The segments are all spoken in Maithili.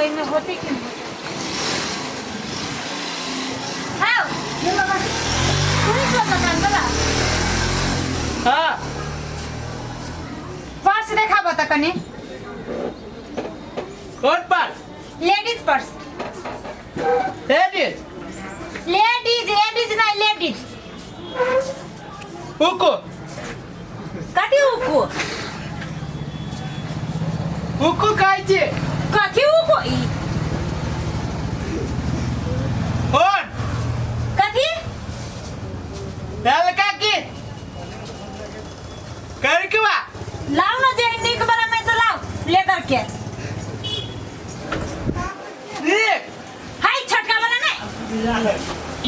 एहिमे होतै कि नहि होतै। हाँ, ये बाबा, तू ही छो दुकान वाला? हाँ। पर्स देखाबऽ तऽ कनि। कौन purse? Ladies purse. Ladies? Ladies, ladies नहीं, लेडीज। उको। कथी उको? उको कहै छी। कथी उको ई? कौन? कथी? ललका की करकवा। लाओ ना जे नीक वाला में से लाओ लेदर के। नीक? हाय, छोटका वाला नहीं,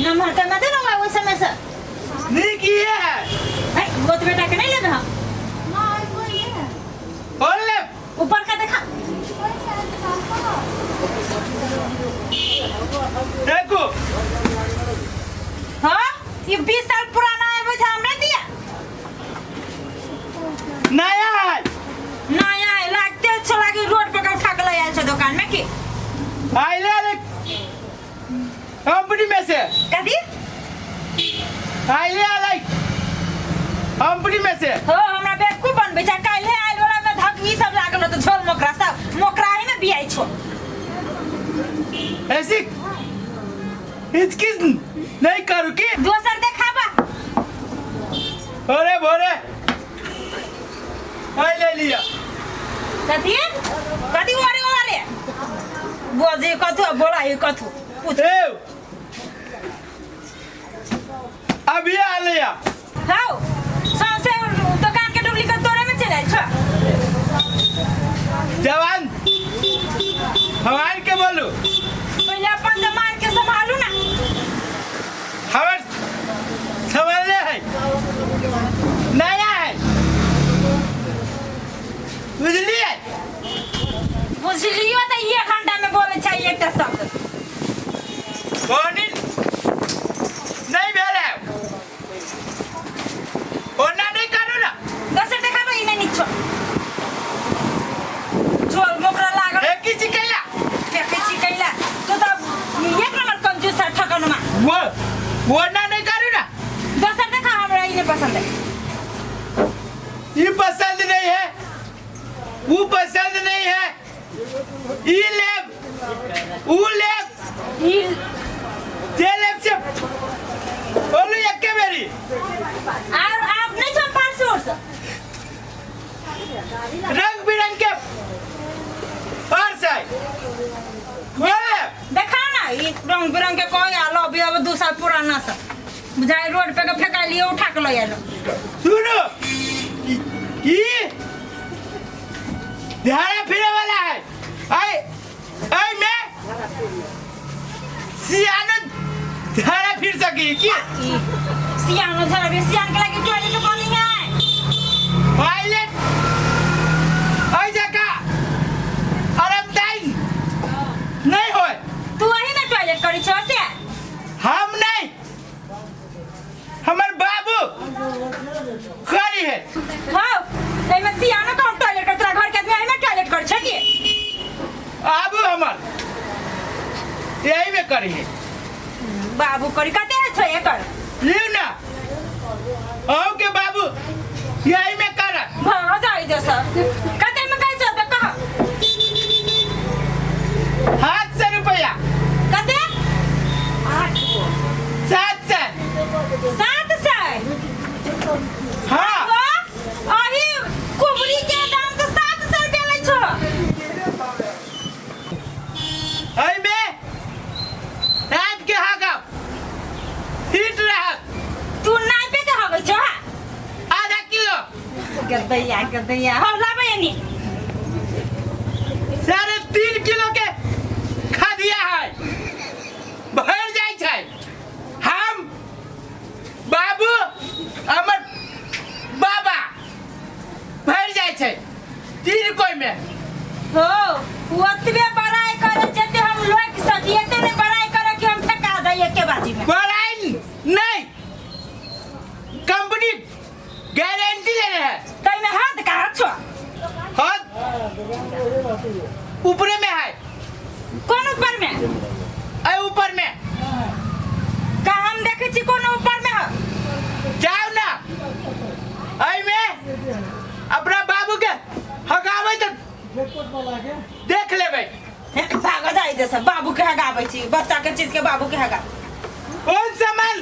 नमहर के मत ना ओइ समय से। नीक ये है। हाय, गोत बेटा के नहीं लेबे हम। कौन ले? ऊपर का देखा। देखो। हाँ, ये 20 साल पुराना है, वो हमरा दिया। नया है। नया है लागते, अच्छा लागे रोड पर उठा के ले आयल छो दुकान में की? आइले रे कंपनी में से। कथी? आइले आले कंपनी में से। हो, हमरा बेवकूफ बनबै छै। काल्हे आयल वाला में धक ई सब लागल होत, झोल मोकरा सब मोकरा ही में बियाई छो। ऐसी हिचकिच नहीं करू की। दोसर देखाबा। अरे भोरे आई ले लिया। कथी कथी? ओरे ओरे बोजे कथू बोला ही कथू पूछ। ए अभी आ लिया। हाउ, सौंसे दुकान के डुप्लीकेट तोरे में चल आयल छो। जवान हमार के बोलू। पहिले अपन जमान के संभालू ना। हमार संभालने है, नया है, बुझलिए? बुझलियो तऽ एक घंटा में बोले छै एकटा शब्द। पानी नहीं भेल है, ओना नहीं करू ना। दोसर देखाबो, ई नहि नीक छौ, झोल मोकरा लागल। एक ही चिकैला। देखै छी कैला, तू तऽ एक नंबर कंजूस है ठकनमा। वो ओना नहीं करू ना। दोसर देखा, हमरा ई नहि पसंद है। ये पसंद नहीं है, वो पसंद नहीं है, ई लेब ऊ लेब। ई जे लेब से बोलू एके बेरी। आर आप नहीं छौ पर्स उर्स? रंग बिरंग के पर्स है, बोले। देखा ना, ई रंग बिरंग के कोई आलो अभी अब 2 साल पुराना सब बुझाई रोड पे के फेंका लियो, उठा के ले आलो। सुनो, ई धारा फिरे वाला है। आई आई मैं सियानो धारा फिर सकी की। ई सियानो झरा भी सियान के लागे टॉयलेट पानी है। टॉयलेट आई जगह आरामदायी नहीं होय। तू वही ना टॉयलेट करी छो से? हम नहीं, हमर बाबू करी है। हाँ, एमे सियानो कौन टॉयलेट कर? तोरा घर के आदमी एमे टॉयलेट कर छे की? आबू हमर यही में करी है। बाबू करी। कते है छो एकर? लियो ना, अहूँ के बाबू यही में कर। भाग जाई जैसा। कते में कैसे तो कह। 700 रुपया। कते? 700। 700? हाँ। अही कुबरी के दाम तो 700 रुपया लै छो। एहिमे रात के हाकब हिट रहत। तू नापे के हगै छो? हा। आधा किलो। गदैया गदैया, हम लाबै एनी। 3.5 किलो के खदिया है, भर जाइ छै। हम, बाबू, हमर बाबा भर जाइ छै तीन कोई में। हो, ओतबे बड़ाई करे जते हम लोक सकी, एते नहीं बड़ाई करे कि हम ठका जाइए एके बाजी में। बड़ाई नहीं, कंपनी गारंटी ले रहे हैं। तै में हाथ कहाँ छो? हाथ जाई जैसे बाबू के हगाबै छी बच्चा के चीज के बाबू के हगा कोन सामान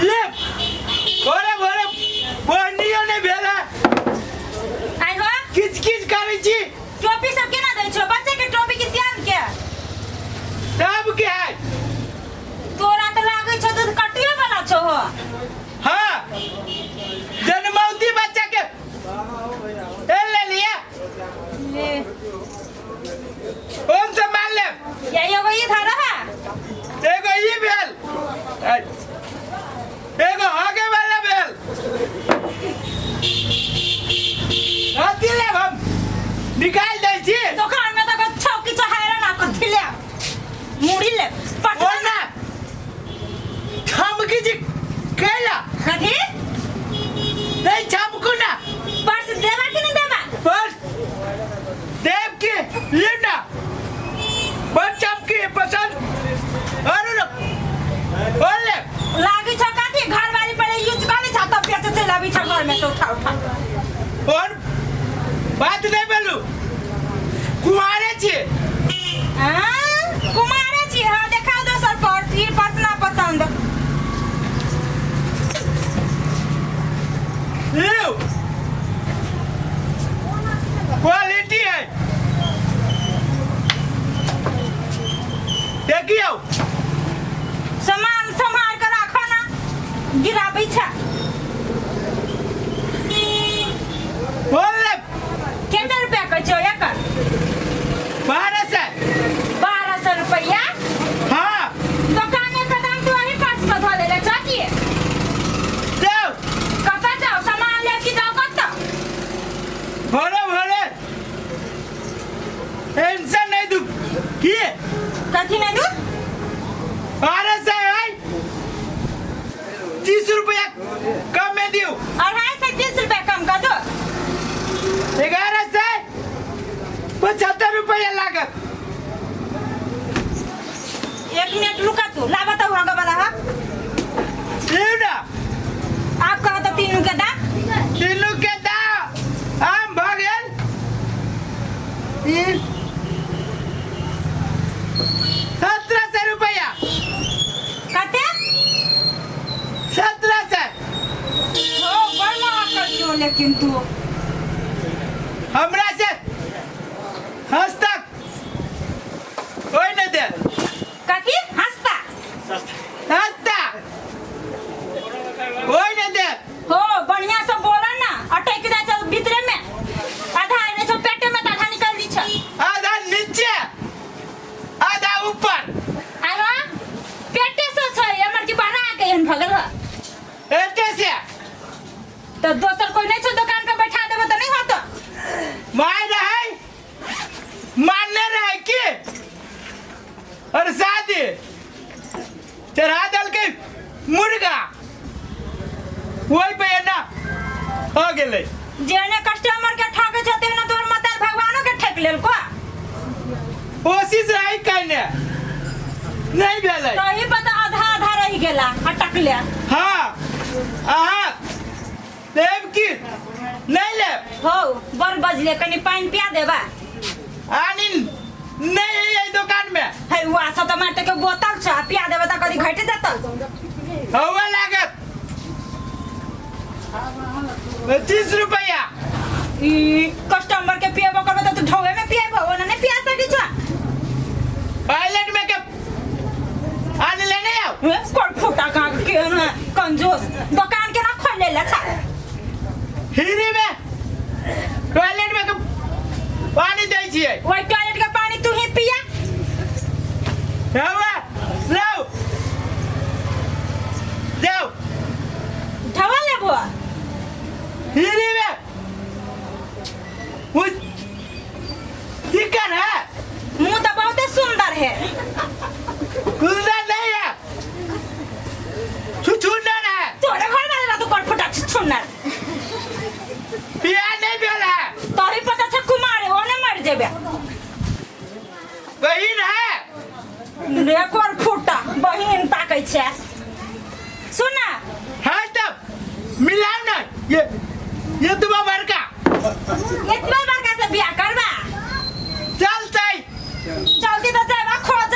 ले भोरे भोरे बोनियो नहि भेल है आइ हो किच किच करै छी टोपी सब केना दै छौ बच्चे के टोपी के सियान के तब के है तोरा तऽ लागै छौ दूध कटियो वाला छौ हो हाँ जन्मौती बच्चा के ए ले लिया ले कोन सामान ले या एगो ई धर है एगो ई भेल एगो हगे वाला भेल कथी लेब हम निकालि दै छी दोकान में तऽ छौ किछु हैरान आ कथी ले मुड़ी ले पटना ओना छमकी जी कैला कथी नहीं छमकू ना पर्स देबा कि नहीं देबा बस देव के ले ना बस चमकी पसंद अरे लो और ले लागी छौ कथी घरवाली पहिले यूज करै छौ तब बेचे चलि अबै छौ घरमे से उठा उठा और बात नहीं बोलू कुमारे छी आँ? कुमारे छी हाँ देखाउ दोसर पर्स ई पर्स ना पसंद लियो क्वालिटी है देखियो सामान सम्हार के राखो ना गिराबै छै बोल ले केते रुपया कहै छौ एकर 1200। 1200 रुपया? हाँ। दोकाने के दाम तू अही पर्स पर धऽ लेले छौ की? जाओ। कतऽ जाओ सामान ले के जाओ कतऽ? भरे भरे टेंशन नहीं दू की कथी नहीं दू? 1200 है 30 रुपया कम में दियो। 250 30 रुपया कम कर दो। 1175 रुपया लागत। एक मिनट रुका तू लाबा तो होगा वाला हा लियो ना। आप कहो तो तीनों के दाम। तीनों के दाम आम भ गेल 1700 रुपया। कते? 1700। हो बड़ महग कर क्यों लेकिन तू हमरा से हंसता कोई नहीं दे। कथी हंसता? हंसता कोई नहीं दे। हो बढ़िया से बोला ना अटक जाय छै भीतरे में आधा आने छौ पेटे में आधा निकल दी छै। आधा नीचे आधा ऊपर। आहा पेटे से छै हमर की बना के एहन भगल ह पेटे से। तो दोसर कोई नहीं छौ दुकान पे बैठा देबो त नहीं होतो। मार रहे मारने रहे की और शादी चढ़ा दल के मुर्गा वही पे ना हो गेलै। जेने कस्टमर के ठगे छौ तेने तोहर मतार भगवानो के ठेक लेल को। कोशिश रही कहने नहीं भेलै। तही पता आधा आधा रहि गेला अटक ले। हाँ अहाँ लेब की नहीं लेब? हो बड़ बजले कनी पानि पिया देबा। आनी नहीं है ये दुकान में। है हुआ सब तो मारते के बोतल छ पिया देबा त कदी घट जात। हवा लागत 30 रुपया। ई कस्टमर के पिएबो करबो त तू ढोवे में पिएबो ओना नहीं पिया सकी छ। पायलट में के आने लेने आओ। कोन फूटा का के न कंजूस दुकान के ना खोल ले छ। हिरी में टॉयलेट में के पानी दै छियै। ओइ टॉयलेट के पानी तू ही पिया। हवा लाओ जाओ ढवा लेबो। हिरी में वो चिकन है। मुंह तो बहुत सुंदर है। सुंदर नहीं है छुछुंदर है। तोरे घर वाला तो कोन फूटा छुछुंदर। पिया नहीं भेल है। तोरी पता छ कुमार ओने मर जेबे। बहिन है। रे कोन फूटा बहिन ताकै छै। सुन ना। हाँ तब मिलाओ ना ये तुम्हारा बड़का। इतना बड़का से बियाह करबा? चलते चलती तो जाबा खोज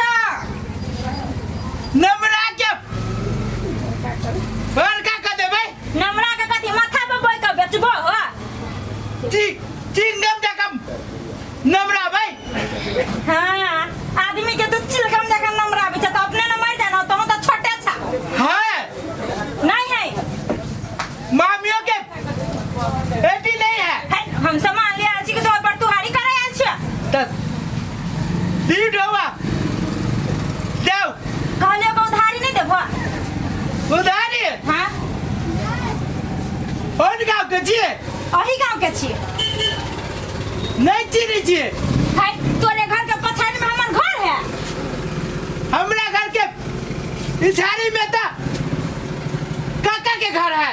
उधारी? हाँ। कोन गाँव के छियै? अही गाँव के छियै। नहि चिन्है छियै। है, तोरे घर के पछाड़ी में हमर घर है। हमरा घर के पिछाड़ी में तऽ काका के घर है।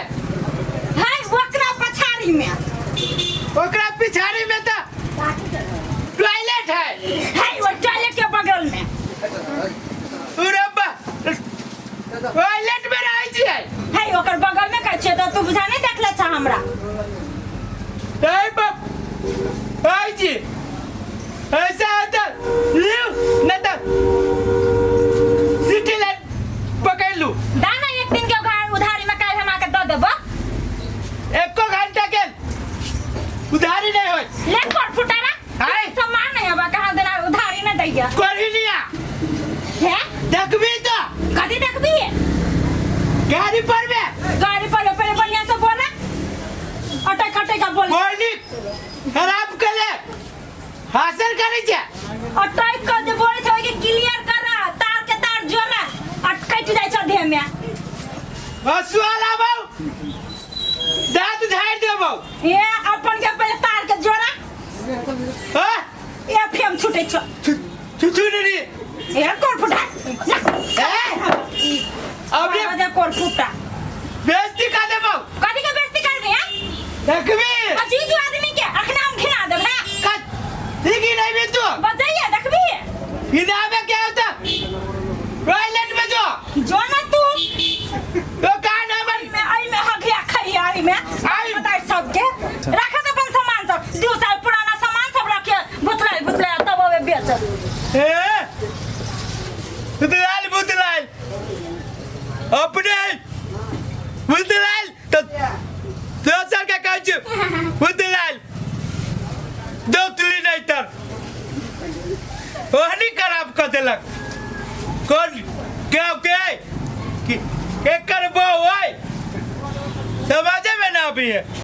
है, ओकरा पछाड़ी में। ओकरा पिछाड़ी में तऽ टॉयलेट है। है, वो टॉयलेट के बगल में। अरे बा, टॉयलेट में रहै छियै? है, ओकर बगल में कहै छियै तऽ तू बुझा नहि देखले छ हमरा। ए बाप, आई छी ऐसा होता लिउ न तऽ सिटी लाइन पकड़ लू। दाना एक दिन के उधार उधारी में काल्हि हम आके दऽ देबो। एको घंटा के उधारी नहीं होय। ले कर फुटारा। हाय। सामान नहीं हवा कहाँ देना उधारी न दैया। कोरी लिया। है। देखबी तो। कथी देखबी? गाड़ी पर में। गाड़ी पर पहले बढ़िया से बोला, अटक अटक का बोल। बोली खराब कर ले हासिल करे छे। अटक कर जे बोले छे के क्लियर करा, तार के तार जोड़ा, अटकट जाय छे देह में। हसुआ लाबो, दांत झाड़ देबो। ए अपन के पहले तार के जोड़ा। हां। ए फेम छूटे छो। छुछु रे। ए कोर फुटा। ए अब रे बजे कोर फुटा। बेइज्जती कर देबो। कथी के बेइज्जती कर दे? हां, देखबी। अजीज आदमी के अखना हम घिना देब ना। कत देखी नहीं भी तू। बजाइए देखबी। घिनावे क्या होता? टॉयलेट में जो। जो ना तू। तो कान हमर में आई में हगिया खई आई में। आई। बताई सबके। रखत अपन सामान सब। 2 साल पुराना सामान सब रखे, भुतलाई भुतलाई तब अबे बेच। ए बुतलाल बुतलाल अपने बुतलाल तो दोसर के कहै छी बुतलाल दोतली नहीं तर ओहनी खराब कऽ देलक। कोन के के एकर बहू है, समझे में ना अभी है।